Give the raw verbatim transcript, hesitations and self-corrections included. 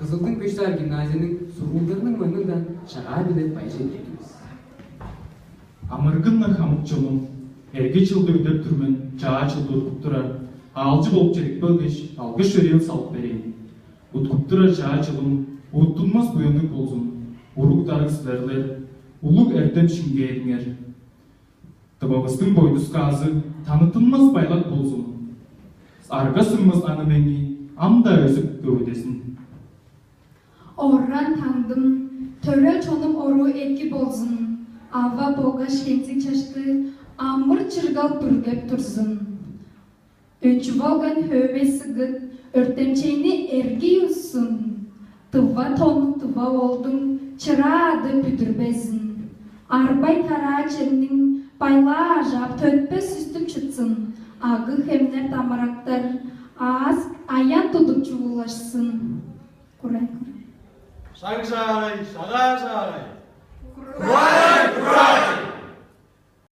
Кызылдың беш дугаар гимназияның сургуулдарының мурнундан шагаа-биле байжы дилеп тур бис. Амыргыннар, хамык чонум, эрги чылды үдеп тур мен, чаа чылды уткуп турар. Аалчы болуп чедип келгеш, алгыш-йөрээл салып берейн. Уткуп турар чаа чылым уттунмас буянныг болзун. Уруг-дарыг силерлер, улуг эртем шиңгээриңер. Тывавыстың бойдусказы таныттынмас байлак болзун. Арга-сынмыс аны-мени ам-даа өзүп көвүдезин. Оран таңдым, төрел чонум оруу эки болзун, ава болгаш хемзиг чашты амыр-чыргал бүргеп турзун. Өнчүп алган хөөмей сыгыт өртемчейни эргий уззун, тыва тоннуг тыва оолдуң чыраа ады бүдүрбезин. Арбай-тараа чемниң байлаа ажаап, төтпес үстүп чытсын, агы-хемнер, дамырактар аас аян тудуп чугулашсын. Курай. Шаг шаагай, шагаа шаагай.